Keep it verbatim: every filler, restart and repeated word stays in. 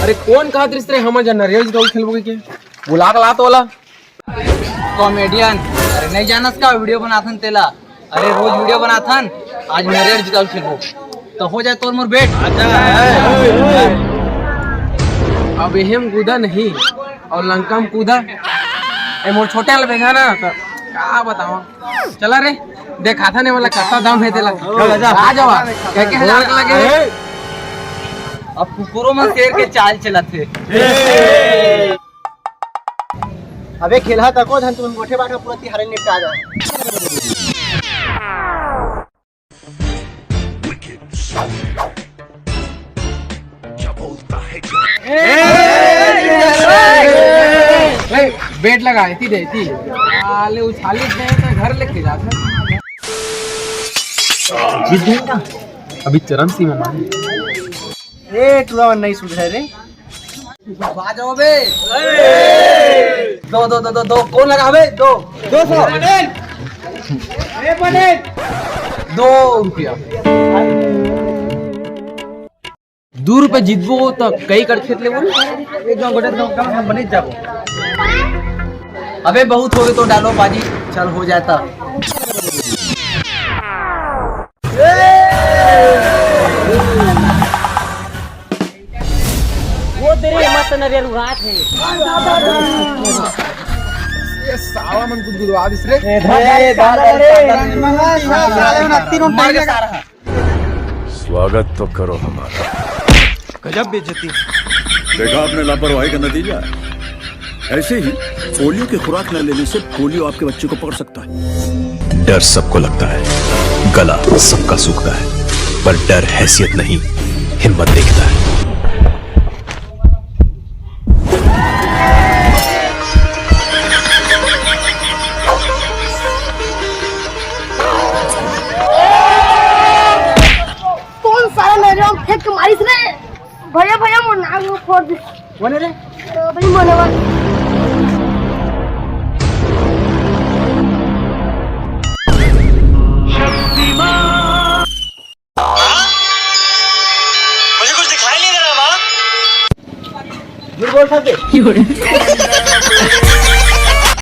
अरे कोन कहत रिहिस रे हमन जा नरियर जिताऊ खेलबो के? बुला के ला तो वाला। कॉमेडियन, अरे नहीं जानस का वीडियो बनाथन तेला? अरे रोज वीडियो बनाथन, आज नरियर जिताऊ खेलबो तो हो जाए तोर मोर भेंट। अब एहम कूदा नहीं और लंका में कूदा। ए मोर छोटे वाला भेजा ना तो का बतावा। चला रे, देखाथन ए वाला कत्ता दम हे तेला। आ जावा, कह के हजार लगे। अब कुकुरों में शेर के चाल चलत हे। अबे खेलहा तको धन तुम गोठे बाठा पूरा तिहारे निपटा जा। ए, बेट लगा इती दे इती। आले उछाली दे तो घर लेके जा। जीत गए का? अभी चरम सीमा मान। ए टूरा मन नहीं सुधरे रे। आ जाओ बे। दो दो दो दो दो कौन लगा बे? दो। दो सौ। दो रुपया। दू रुपया जीतबो त कई कर खेत लेबो रे? एक गांव गोटे गांव का हम बने जाबो। अबे बहुत हो गए तो डालो बाजी, चल हो जाता। वो तेरे मत नरियर उड़ात है। ये साला मन गुदगुदवा दिस रे। ए, दादा रे, दादा रे, दादा रे, तीनों मर गया सारा। स्वागत तो करो हमारा। गजब बेइज्जती। देखा आपने लापरवाही का नतीजा है। ऐसे ही पोलियो की खुराक न लेने से पोलियो आपके बच्चे को पकड़ सकता है। डर सबको लगता है, गला सबका सूखता है, पर डर हैसियत नहीं, हिम्मत देखता है। कौन सारा मेरे हम फेंक के मारिस रे? भैया, भैया, मोर नाक में फोड़ दे। कौन है रे? अ, भाई, मनवा। मुझे कुछ दिखाई नहीं दे रहा, माँ। झूठ बोल सकते।